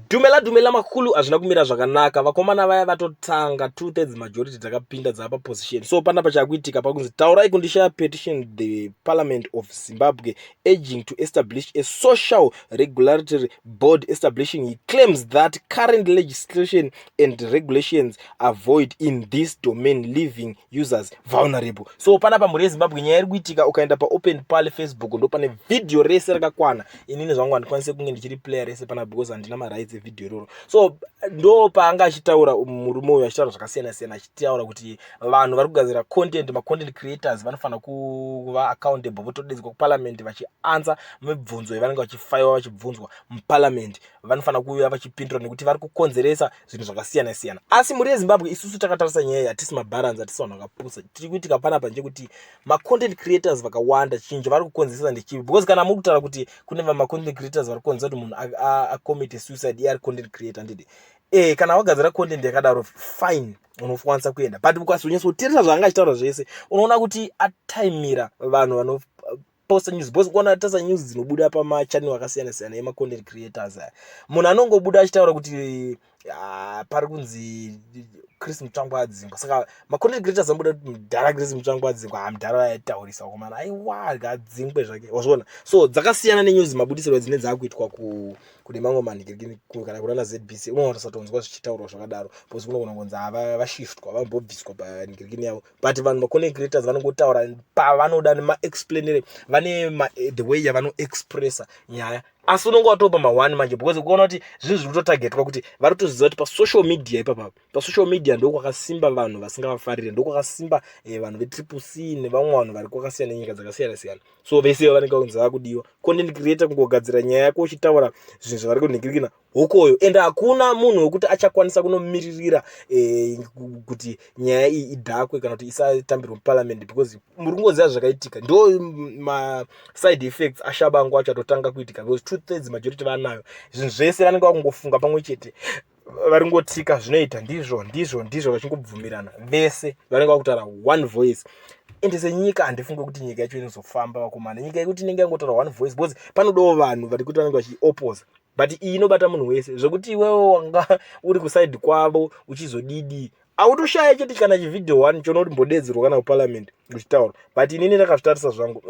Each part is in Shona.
Dumela dumela makulu, hazvina kumira zvakanaka. Vakomana vaya vatotanga 2/3 majority dzakapinda dzava position. So panapa chakuitika pakunzi Taurai Kundishaya petition the Parliament of Zimbabwe, urging to establish a social regulatory board establishing. He claims that current legislation and regulations are void in this domain, leaving users vulnerable. So panapa, mhuri yeZimbabwe, nyaya iri kuitika, ukaenda paOpen Pal Facebook, ndo pane vhidhiyo rese rakakwana. Inini zvangu handikwanisi kunge ndichiri player rese pana because handina marights evhidhiyo iroro. So ndo paanga achitaura murume uyu, achitaura zvakasiyana siyana, achitaura kuti vanhu vari kugadzira content, macontent creators, vanofanira kuva accountable, votodedzwa kuparliament vachiansa mibvunzo yavanenge vachifaiwa, vachibvunzwa muparliament. Vanofanira kuuya vachipindura nekuti vari kukonzeresa zvinhu zvakasiyana siyana. Asi mhuri yeZimbabwe, isusu takatarisa nyaya iyi, hatisi mabharanzi, hatisi vanhu vakapusa. Tiri kuitika panapa ndechekuti macontent creators vakawanda, chinhu chavari kukonzeresa ndechivi, because kana muri kutaura kuti kune vamacontent creators vari kukonzeresa kuti munhu acommite suicide, iye ari content creator, handiti? Kana wagadzira content yakadaro, fine, unokwanisa kuenda. But ukazonyatsoteerera zvaanga achitaura zvese, unoona kuti ataimira vanhu vanoposta news, because kuona tasa news dzinobuda pamachannel akasiyana siyana emacontent creators aya, munhu anongobuda achitaura kuti pari kunzi Chris Mutsvangwa adzingwa. Saka macontent creators anobuda kuti mudhara Chris Mutsvangwa adzingwa. Ha, mudhara aitaurisa komana, aiwa, adzingwe zvake, wazviona? So dzakasiyana nenews mabudisiro dzinenge dzakuitwa kune mamwe manhikirikini kana kurana ZBC. Unoona usatonzwa zvichitaurwa zvakadaro because kunogona kunzi hava vashiftwa, vambobviswa panhikirikini yavo. But vanhu macontent creators vanongotaura pavanoda nemaexplainere vane the way yavanoexpressa nyaya. Asi unonge watopa ma1 manje, because kuona kuti zvinhu zviri kutotargetwa, kuti vari kutoziva kuti pasocial media ipapa, pasocial media ndo kwakasimba vanhu vasingavafariri, ndo kwakasimba vanhu veTriple C nevamwe vanhu vari kwakasiyana, nyika dzakasiyana siyana. So vese vanenge vakunzi vakudiwa. Content creator kungogadzira nyaya yako uchitaura zvinhu zvavari kunhingirikina hokoyo, ende hakuna munhu wekuti achakwanisa kunomiririra kuti nyaya iyi idhakwe kana kuti isatambirwe muparliament, because muri kungoziva zvakaitika. Ndo maside effects aShabangu acho atotanga kuitika, because 2/3 majority vanayo. Zvinhu zvese vanenge vakungofunga pamwe chete, vari ngotika zvinoita ndizvo ndizvo ndizvo, vachingobvumirana vese, vanenge vakutaura one voice. Ende senyika handifunge kuti nyika yacho inozofamba, vakomana, nyika yekuti inenge yangotaura one voice, because panodawo vanhu vari kuti vanenge vachioposa. But iyi inobata munhu wese, zvekuti iwewe wanga uri kuside kwavo uchizodidi, autoshaya chete kana chivhidhio one chonoti mbodedzerwa kana kuparliament uchitaura. But inini ndakazvitarisa zvangu,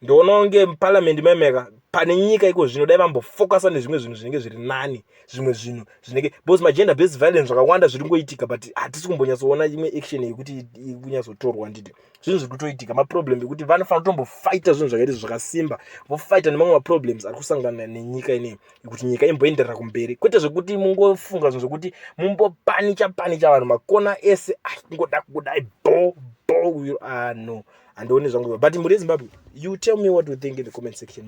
ndoona kunge muparliament maimeka pane nyika iko zvino dai vambofokasa nezvimwe zvinhu zvinenge zviri nani, zvimwe zvinhu zvinenge, because magender based violence zvakawanda zviri ngoitika, but hatisi kumbonyatsoona imwe action yekuti kunyatsotorwa. Nditi zvinhu zviri kutoitika, maproblem ekuti vanofanira kutombofighta zvinhu zvakaita zvakasimba, vofighta nemamwe maproblems ari kusangana nenyika ineyi, kuti nyika imboenderera kumberi, kwete zvekuti mungofunga zvinhu zvekuti mumbopanicha panicha vanhu makona ese, kungoda kudai bo bo. Ah, no, handioni zvangu. But mhuri yeZimbabwe, you tell me what you think in the comment section.